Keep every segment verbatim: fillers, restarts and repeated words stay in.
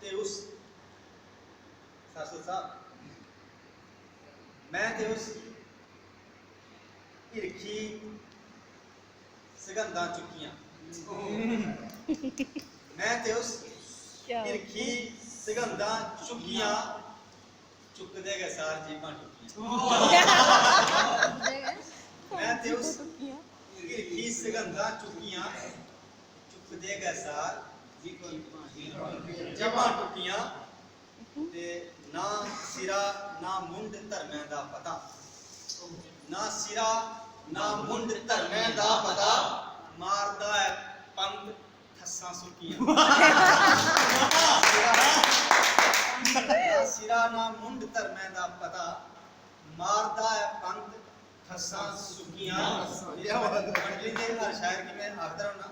ते उस, सासू साहब, मैं ते उस हिरखी सगंधां चुक्कियां। मैं ते उस क्या हिरखी सगंधां चुक्कियां, चुकदे गै सार जीभां टुक्कियां। मैं ते उस हिरखी सगंधां चुक्कियां, चुकदे गै सार जीभां टुक्कियां। ते ना सिरा ना मुंड धर्मै दा पता, ना सिरा ना मुंड धर्मै दा पता, मारदा ऐ पंत खस्सां सुक्कियां। ना सिरा ना मुंड धर्मै दा पता, मारदा ऐ पंत खस्सां सुक्कियां। क्या बात है। मंडली दे हर शायर गी मैं आखदा रौह्ना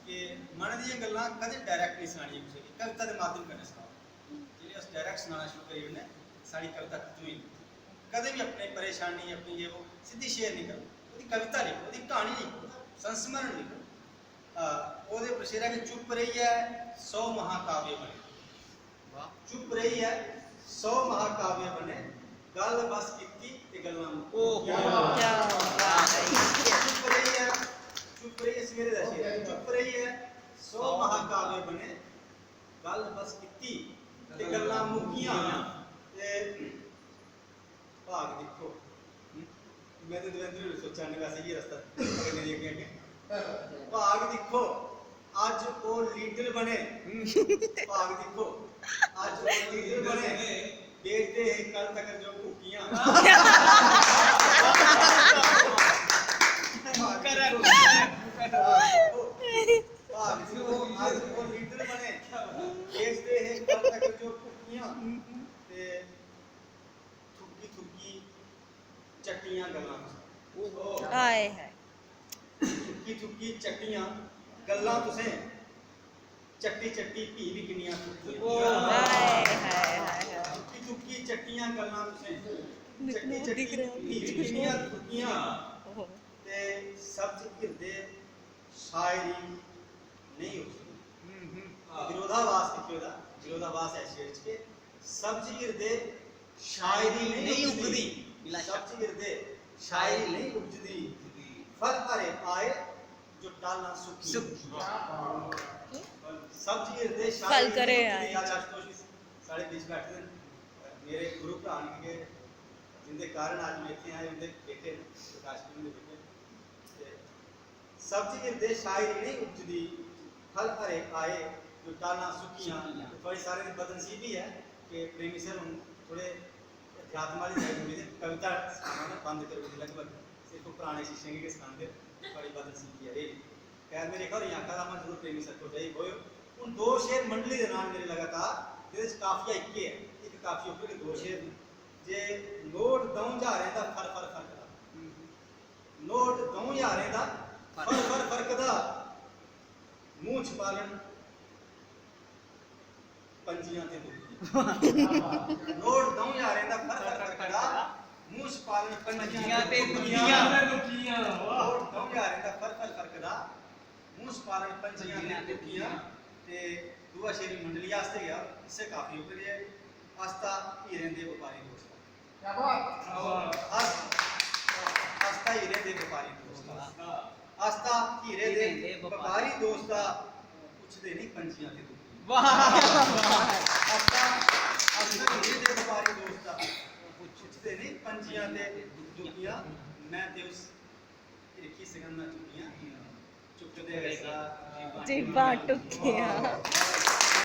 कि मन दियां गल्लां कदें डायरैक्ट नहीं सनानियां कुसै गी, कविता दे माध्यम कन्नै सनाओ। जिसलै अस डायरैक्ट सनाना शुरू करी ओड़ने, साढ़ी कविता खत्म होई जंदी। कदें बी अपनी परेशानी, अपनी ये वो सिद्धी शेयर नहीं करो, ओह्दी कविता लिखो, ओह्दी क्हानी लिखो, संस्मरण लिखो। आ, ओह्दे पर शेर ऐ कि चुप रेहियै सौ महाकाव्य बने। वाह। चुप रेहियै सौ महाकाव्य बने, गल्ल बस कीती ते गल्लां मुक्कियां। ओहो। क्या बात है। चुप रेहियै, चुप रेहियै, सवेरे दा शेर ऐ, चुप रेहियै सौ महाकाव्य बने, गल्ल बस कीती ते गल्लां मुक्कियां। ते भाग दिक्खो। मैं ते देवेंद्र होर सोचा ने वैसे इ'यै रस्ता पकड़ने दी अग्गें अग्गें। भाग दिक्खो, अज्ज ओह् लीडर बने। भाग दिक्खो, अज्ज ओह् लीडर बने। बेचदे हे कल तक जो भुक्कियां। भाग दिक्खो, भाग दिक्खो, अज्ज ओह् लीडर बने। बेचदे हे कल तक जो भुक्कियां। ते थुक्की थुक्की चट्टियां गल्लां तुसें। हाय हाय। थुक्की थुक्की चट्टियां गल्लां तुसें, चट्टी चट्टी भी भी किन्नियां थुक्कियां। हाय हाय हाय हाय। थुक्की थुक्की चट्टियां गल्लां तुसें, चट्टी चट्टी भी भी किन्नियां थुक्कियां। ते सब्ज हिरदे शायरी नेईं उगदी। हम्म, हम्म। विरोधाभास दिक्खेओ एह्दा, विरोधाभास ऐ शेर च कि सब्ज हिरदे शायरी नेईं उगदी। सब्ज हिरदे शायरी नेईं उगदी। फल हरे आए जो टालां सुक्की। सब्ज हिरदे शायरी नेईं उगदी। अज्ज आशुतोष जी साढ़े बीच बैठे दे न। मेरे गुरु भ्राऽ न, क्योंकि जिंदे कारण अज्ज मैं इत्थै आए, उंदे बेटे न, प्रकाश जी हुंदे बेटे। ते सब्ज हिरदे शायरी नेईं उगदी, फल हरे आए जो टालां सुक्कियां। सुक्कियां। ते थुआढ़ी सारें दी बदनसीबी ऐ कि प्रेमी सर हुन थोह्ड़े अध्यात्म आह्ली side होई गेदे, कविता सनाना उ'नें बंद करी ओड़ी लगभग, सिर्फ पराने शिष्यें गी गै सखांदे, थुआढ़ी बदनसीबी ऐ रेही। खैर, मेरे घर इ'यां आखा दा हा, जरूर प्रेमी सर कोल जाइयै बौह्यो। हुन दो शेर मंडली दे नाल मेरे लगातार, जेह्दे च काफिया इक्के ऐ, इक काफिया उप्पर गै दो शेर न, जे नोट द'ऊं ज्हारें दा फर फर फरकदा। नोट द'ऊं ज्हारें दा फर फर फरकदा, मूंछ पालन पंजियां ते दुक्कियां। नोट द'ऊं ज्हारें दा फर फर फरकदा, मूंछ पालन पंजियां ते दुक्कियां। नोट द'ऊं ज्हारें दा फर फर फरकदा, मूंछ पालन पंजियां ते दुक्कियां। ते दूआ शेर बी मंडली आस्तै गै, इस्सै काफी उप्पर गै, आस्था हीरें दे बपारी दोस्त। क्या बात। आस-, आस्था हीरे दे बपारी दोस्त। आस्था हीरे दे बपारी दोस्त। पुछदे नहीं पंछियां ते दुखी। वाह। आस्था, आस्था हीरे दे बपारी दोस्त। पुछदे नहीं पंछियां ते दुखियां। मैं ते उस हिरखी सगंधां चुक्कियां। चुकदे गै सार जीभां टुक्कियां।